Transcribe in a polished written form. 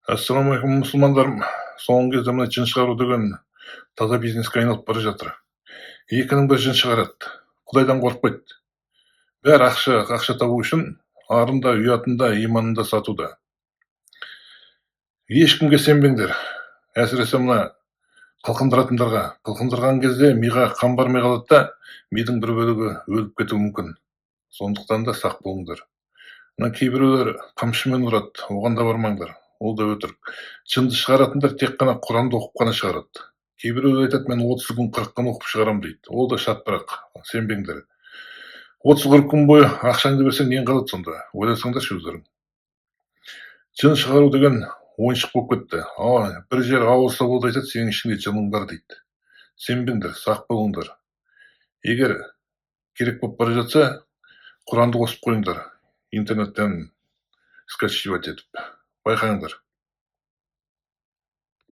Ассалаумағалейкум, мұсылмандарым! Соңғы кезде мына жын шығару деген таза бизнеске айналып бара жатыр. Екінің бірі жын шығарады, құдайдан қорықпайды, бәрі ақша, ақша табу үшін арын да, ұятын да, иманын да сатуда. Ешкімге сенбеңдер, әсіресе мына қылқындыратындарға. Қылқындырған кезде миға қан бармай қалады да, мидың бір бөлігі өліп кетуі мүмкін. Сондықтан да сақ болыңдар. Мына кейбіреулер қамшымен ұрады, оған да бармаңдар, ол да өтірік. Жынды шығаратындар тек қана құранды оқып қана шығарады. Кейбіреулер айтады, мен 30 күн, 40 күн оқып шығарамын дейді, ол да шатпырақ, сенбеңдер. 30-40 күн бойы ақшаңды берсең, нең қалады сонда, ойласаңдаршы өздерің. Жын шығару деген ойыншық болып кетті. Бір жер ауырса болды, айтады, сенің ішіңде жының бар дейді. Сенбеңдер, сақ болыңдар. Егер керек болып бара жатса, құранды қосып қойыңдар, интернеттен скачивать етіп байқаңдар.